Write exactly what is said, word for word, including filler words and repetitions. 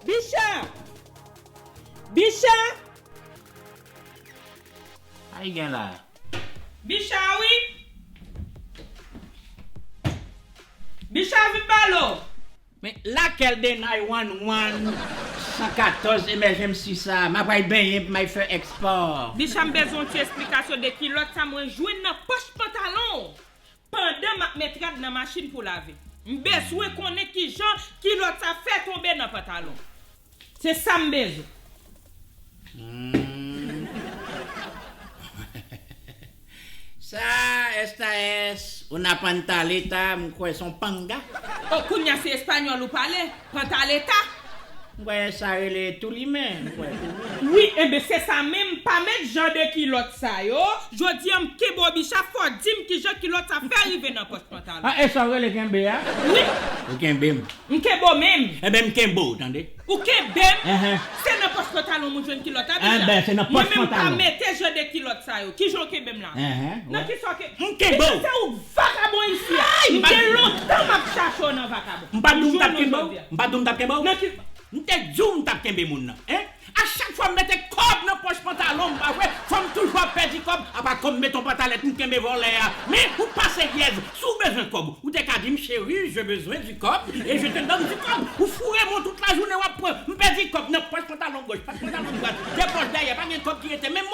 Bicha! Bicha! Sa ki gen la? Bicha, wi! Bicha, vin pale w! Men lakèl de nine one one, san katòz, emèjensi sa? M ap al benyen pou m al fè èspò. Bicha, m bezwen yon ti esplikasyon de kilòt sa mwen jwenn nan pòch pantalon w. Pandan m ap met rad nan machin pou lave, m bezwen konnen kijan kilòt sa fè tonbe nan pantalon. Se sa m bezwen. Hmm. Sa, esta es una pantaleta, m kwè se yon panga. O, kounye a se espanyòl ou pale? Pantaleta? M kwè sa rele toulimen, m kwè. Wi, enben se sa menm, pa met jan de kilòt sa yo. Jodi a m kenbe w Bicha, fò w di m kijan kilòt sa fè rive nan pòch pantalon. A, e sa w rele kenbe a? Wi. Ou kenbe m. M kenbe w menm. Enben m kenbe w, tande. Ou kenbe m? Enhen. Se nan pòch pantalon m ou jwenn kilòt a Bicha. Enben, se nan pòch pantalon. Mwen menm pa mete jan de kilòt sa yo. Kijan w kenbe m la? Enhen, nan kisa w ke- M kenbe w. Bicha, se ou vakabon isi a. M gen lontan m ap chache w nan vakabon. M pa di w m t ap kenbe w? M pa di w m t ap kenbe w? Nan ki- M te di w m t ap kenbe moun nan, en? A chak fwa m mete kòb nan pòch pantalon m, pa vre, fò m toujou ap pèdi kòb. Apa kòm m mete yon pantalèt, m kenbe vòlè a. Men, ou pa seryèz. Si w bezwen kòb, ou te ka di m, chérie, je besoin du kòb, et je te donne du kòb. Ou foure m tout lajounen, w ap pran. M pèdi kòb nan pòch pantalon gòch, pòch pantalon dwat, de pòch dèyè, pa gen kòb ki rete. Men